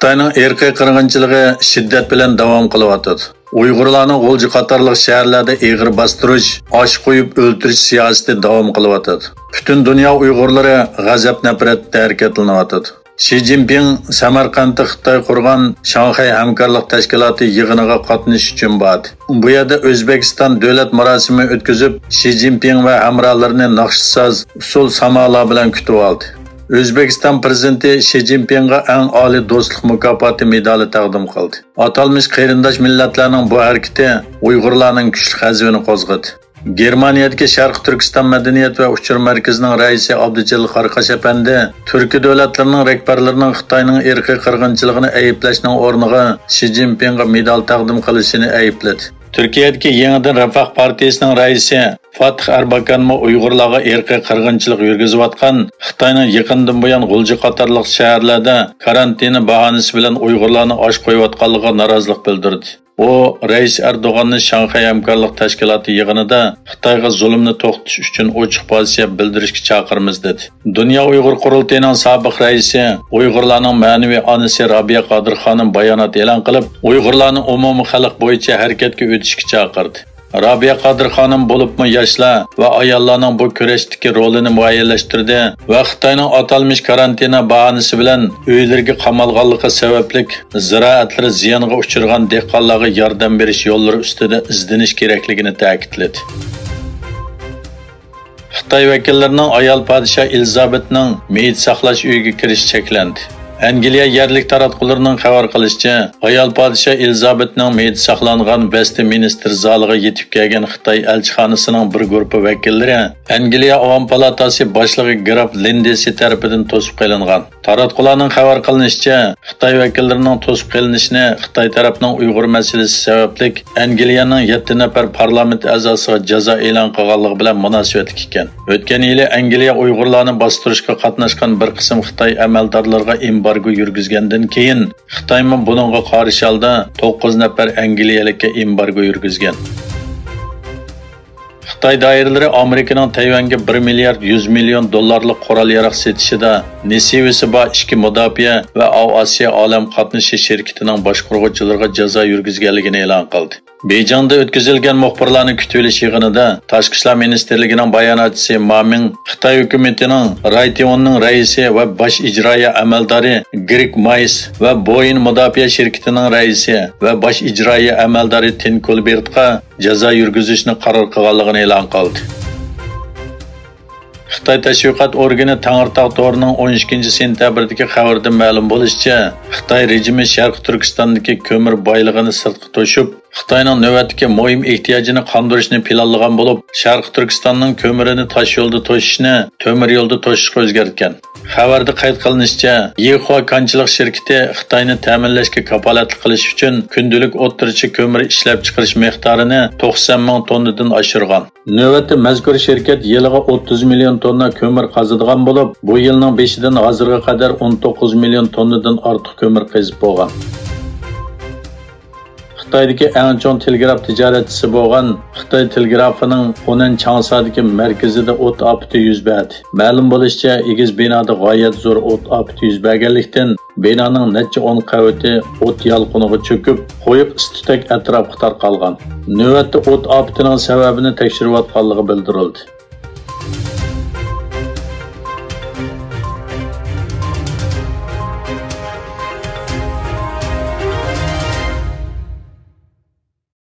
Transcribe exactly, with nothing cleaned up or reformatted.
خىتاينىڭ ئىرقىي قىرغىنچىلىقى شىددەت بىلەن داۋام قىلىۋاتىدۇ. ئۇيغۇرلارنىڭ غۇلجا قاتارلىق شەھەرلەردە ئېغىر باستۇرۇش، ئاش قويۇپ ئۆلتۈرۈش سىياسىتى داۋام قىلىۋاتىدۇ. پۈتۈن دۇنيا ئۇيغۇرلىرى غەزەپ-نەپرەتتە ھەرىكەتلىنىۋاتىدۇ. شى جىنپىڭ سەمەرقەنتتە خىتاي قۇرغان شاڭخەي ھەمكارلىق تەشكىلاتى يىغىنىغا قاتنىشىش ئۈچۈن باردى. بۇ يەردە ئۆزبېكىستان دۆلەت مۇراسىمى ئۆتكۈزۈپ، شى جىنپىڭ ۋە ھەمراھلىرىنى ناخشا-ساز، ئۇسسۇل-سامالار بىلەن كۈتۈۋالدى. ئۆزبېكىستان پىرېزىدېنتى شى جىنپىڭغا ئەڭ ئالىي دوستلۇق مۇكاپاتى مېدالى تەقدىم قىلدى. ئاتالمىش قېرىنداش مىللەتلەرنىڭ بۇ ھەرىكىتى ئۇيغۇرلارنىڭ كۈچلۈك غەزىپىنى قوزغىدى. گېرمانىيەدىكى شەرقىي تۈركىستان مەدەنىيەت ۋە ئۇچۇر مەركىزىنىڭ رەئىسى ئابدۇجېلىل قاراقاش ئەپەندى تۈركىي دۆلەتلىرىنىڭ رەھبەرلىرىنىڭ خىتاينىڭ ئىرقىي قىرغىنچىلىقىنى ئەيىبلەشنىڭ ئورنىغا شى جىنپىڭغا مېدال تەقدىم قىلىشىنى ئەيىبلىدى. تۈركىيەدىكى يېڭىدىن رىفاھ پارتىيىسىنىڭ رەئىسى فاتىھ ئەرباكانمۇ ئۇيغۇرلارغا ئىرقىي قىرغىنچىلىق يۈرگۈزۈۋاتقان خىتاينىڭ يېقىندىن بۇيان غۇلجا قاتارلىق شەھەرلەردە كارانتىنى باھانىسى بىلەن ئۇيغۇرلارنى ئاچ قويۇۋاتقانلىقىغا نارازىلىق بىلدۈردى. ئۇ رەئىس ئەردوغاننى شاڭخەي ھەمكارلىق تەشكىلاتى يىغىنىدا خىتايغا زۇلۇمنى توختىتىش ئۈچۈن ئوچۇق پازىتىپ بىلدۈرۈشكە چاقىرىمىز، دېدى. دۇنيا ئۇيغۇر قۇرۇلتىيىنىڭ سابىق رەئىسى، ئۇيغۇرلارنىڭ مەنىۋى ئانىسى رابىيە قادىر خانىم بايانات ئېلان قىلىپ، ئۇيغۇرلارنى ئومۇمىي خەلق بويىچە ھەرىكەتكە ئۆتۈشكە چاقىردى. رابىيە قادىر خانىم بولۇپمۇ ياشلار ۋە ئاياللارنىڭ بۇ كۈرەشتىكى رولىنى مۇئەييەنلەشتۈردى ۋە خىتاينىڭ ئاتالمىش كارانتىنا باھانىسى بىلەن ئۆيلىرىگە قامالغانلىقى سەۋەبلىك زىرائەتلىرى زىيانغا ئۇچرىغان دېھقانلارغا ياردەم بېرىش يوللىرى ئۈستىدە ئىزدىنىش كېرەكلىكىنى تەكىتلىدى. خىتاي ۋەكىللىرىنىڭ ئايال پادىشاھ ئېلىزابېتنىڭ مېيىت ساقلاش ئۆيىگە كىرىشى چەكلەندى. ئەنگلىيە يەرلىك تاراتقۇلىرىنىڭ خەۋەر قىلىشىچە، ئايال پادىشاھ ئېلىزابېتنىڭ مېيىتى ساقلانغان ۋېستمىنستېر زالىغا يېتىپ كەلگەن خىتاي ئەلچىخانىسىنىڭ بىر گۇرۇپپا ۋەكىللىرى ئەنگلىيە ئاۋام پالاتاسى باشلىقى گراف لىندېسى تەرىپىدىن توسۇپ قېلىنغان. تاراتقۇلارنىڭ خەۋەر قىلىنىشىچە، خىتاي ۋەكىللىرىنىڭ توسۇپ قېلىنىشىنى خىتاي تەرەپنىڭ ئۇيغۇر مەسىلىسى سەۋەبلىك ئەنگلىيەنىڭ يەتتە نەپەر پارلامېنت ئەزاسىغا جازا ئېلان قىلغانلىقى بىلەن مۇناسىۋەتلىك ئىكەن. ئۆتكەن يىلى ئەنگلىيە ئۇيغۇرلارنى باستۇرۇشقا قاتناشقان بىر قىسىم خىتاي ئەمەلدارلىرىغا ئېمبارگو يۈرگۈزگەندىن كېيىن، خىتايمۇ بۇنىڭغا قارشى ھالدا توققۇز نەپەر ئەنگلىيەلىككە ئېمبارگو يۈرگۈزگەن. خىتاي دائىرىلىرى ئامېرىكىنىڭ تەيۋەنگە بىر مىليارد يۈز مىليون دوللارلىق قورال-ياراغ سېتىشىدا نېسىۋىسى بار ئىچكى مۇداپىئە ۋە ئاۋۇئاسىيا ئالەم قاتنىشى شىركىتىنىڭ باشقۇرغۇچىلىرىغا جازا يۈرگۈزگەنلىكىنى ئېلان قىلدى. بېيجىڭدا ئۆتكۈزۈلگەن مۇخبىرلارنى كۈتۈۋېلىش يىغىنىدا تاشقى ئىشلار مىنىستىرلىكىنىڭ باياناتچىسى ما مىڭ خىتاي ھۆكۈمىتىنىڭ رايتيوننىڭ رەئىسى ۋە باش ئىجرائىيە ئەمەلدارى گرېگ مايس ۋە بويىن مۇداپىئە شىركىتىنىڭ رەئىسى ۋە باش ئىجرائىيە ئەمەلدارى تىن كولبېرتقا جازا يۈرگۈزۈشنى قارار قىلغانلىقىنى ئېلان قىلدى. خىتاي تەشۋىقات ئورگىنى تەڭرىتاغ تورىنىڭ ئون ئىككىنچى سېنتەبىردىكى خەۋىرىدىن مەلۇم بولۇشىچە، خىتاي رېجىمى شەرقىي تۈركىستاندىكى كۆمۈر بايلىقىنى سىرتقا توشۇپ، خىتاينىڭ نۆۋەتتىكى مۇھىم ئېھتىياجىنى قاندۇرۇشنى پىلانلىغان بولۇپ، شەرقىي تۈركىستاننىڭ كۆمۈرىنى تاشيولدا توشۇشنى تۆمۈر يولدا توشۇشقا ئۆزگەرتكەن. خەۋەردە قەيت قىلىنىشىچە، يىخۇا كانچىلىق شىركىتى خىتاينى تەمىنلەشكە كاپالەتلىك قىلىش ئۈچۈن كۈندىلىك ئوتتۇرىچە كۆمۈر ئىشلەپچىقىرىش مىقدارىنى توقسان مىڭ توننىدىن ئاشۇرغان. نۆۋەتتە مەزكۇر شىركەت يىلىغا ئوتتۇز مىليون توننا كۆمۈر قازىدىغان بولۇپ، بۇ يىلنىڭ بېشىدىن ھازىرغا قەدەر ئون توققۇز مىليون توننىدىن ئارتۇق كۆمۈر قېزىپ بولغان. خىتايدىكى ئەڭ چوڭ تېلېگراف تىجارەتچىسى بولغان خىتاي تېلېگرافىنىڭ خۇنەن چاڭسادىكى مەركىزىدە ئوت ئاپىتى يۈز بەردى. مەلۇم بولۇشىچە، ئېگىز بىنادا غايەت زور ئوت ئاپىتى يۈز بەرگەنلىكتىن، بىنانىڭ نەچچە ئون قەۋىتى ئوت يالقۇنىغا چۆكۈپ، قويۇق ئىس تۈتەك ئەتراپقا تارقالغان. نۆۋەتتە ئوت ئاپىتىنىڭ سەۋەبىنى تەكشۈرۈۋاتقانلىقى بىلدۈرۈلدى.